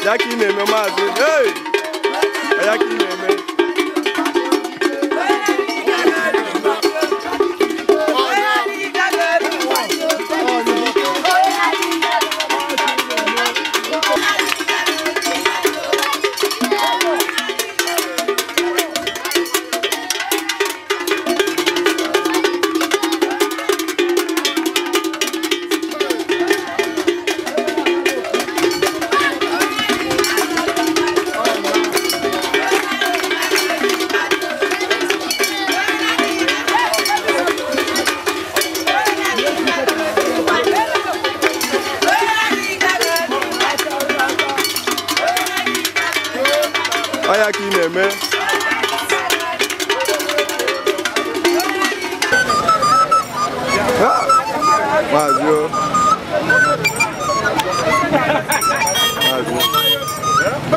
Ya ka ị na-eme maazị. Hey! Ya ka ị na-eme. Ọya ka ị na-eme. Maazị o. Maazị.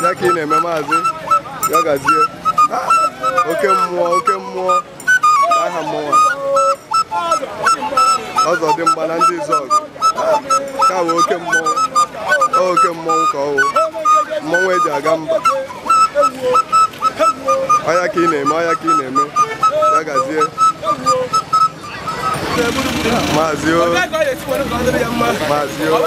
Ya ka ị na-eme maazị. Ya gazie. Oke mmụọ, oke mmụọ. Aha mmụọ. Ọzọ dị mgba na ndị Izọgụ. Ka bụ oke mmọnwụ. Oke mmọnwụ ka ọ wụ. Mmọnwụ eji aga mba. Ọya ka ị na-eme, ọya ka ị na-eme. Ya gazie. Maazị o. Maazị o.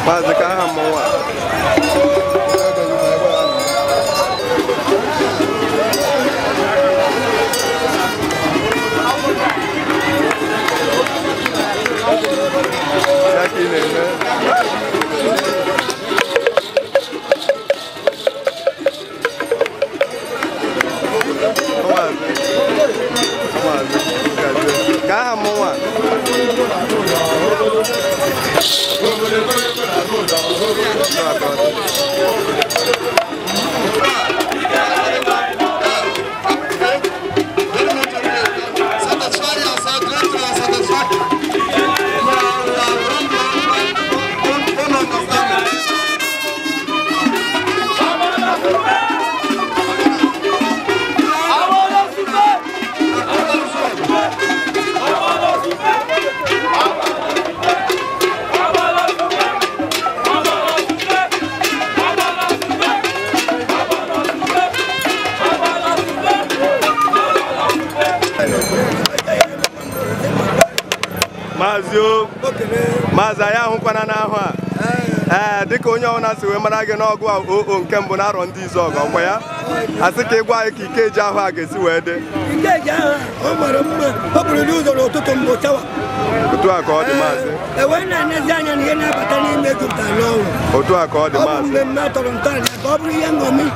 Maazị ka aha mmọnwụ a. Ya ka ị na-eme. Ka aha mmọnwụ a. Maazị anyị ahụkwana n'ahụ a. Ee, dịka onye ọbụla si wee mara gị n'ọgụ a oo nke mbụ n'arọ ndị Izọgụ, ọkwa ya? Asị ka ị gwa anyị ka Ikeji ahụ a ga-esi wee dị. Ikeji ahụ ọ mara mma, ọ bụrụ n'ụzọ n'ụtụtụ mbụ chawa. Otu a ka ọ dị maazị. Ewee na-enezi anya na ihe na-abata n'ime jupụtara n'ọnwụ. Otu a ka ọ dị Ọ bụ maazị. mmemme a tọrọ ntọala ka ọ bụrụ ihe nṅomi.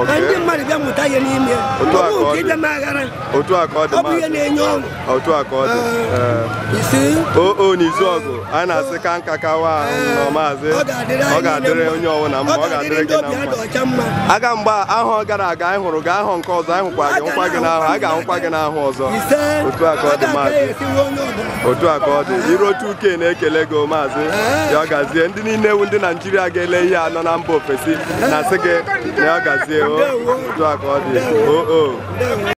Ka ndị mmadụ bịa mụta ihe n'ime. Otu Ọ a bụ ka ọ nke dị. ịbịa m aghara. Otu a ka ọ dị Ọ bụ ihe maazị. na-enye ọṅụ. Otu a ka ọ dị. Ee. Isi. O n'izu ọgụ a na-asị ka nka kawa ahụ nọ maazị. Ọ ga-adịrị Ọ anyị ga-adịrị niile mma. onye ọbụla mma. Ọ Ọ ga-adịrị ga-adịrị ndị gị na obi mma. adị ọcha mma. Aga mgbe ahụ gara aga anyị hụrụ gị, ahụ nke ọzọ anyị hụkwa gị, hụkwa gị n'ahụ, a ga-ahụkwa gị n'ahụ ọzọ. Ise. Otu a ka ọ dị Aka maazị. esiwe onye ọbụla. Otu a ka ọ dị. Iro 2K na-ekele gị maazị. Ya gazie. Ndị niile ewu ndị Naijiria ga-ele ihe a nọ na mba ofesi na-asị gị na ya gazie o. Otu a ka ọ dị. O o. Ndewo.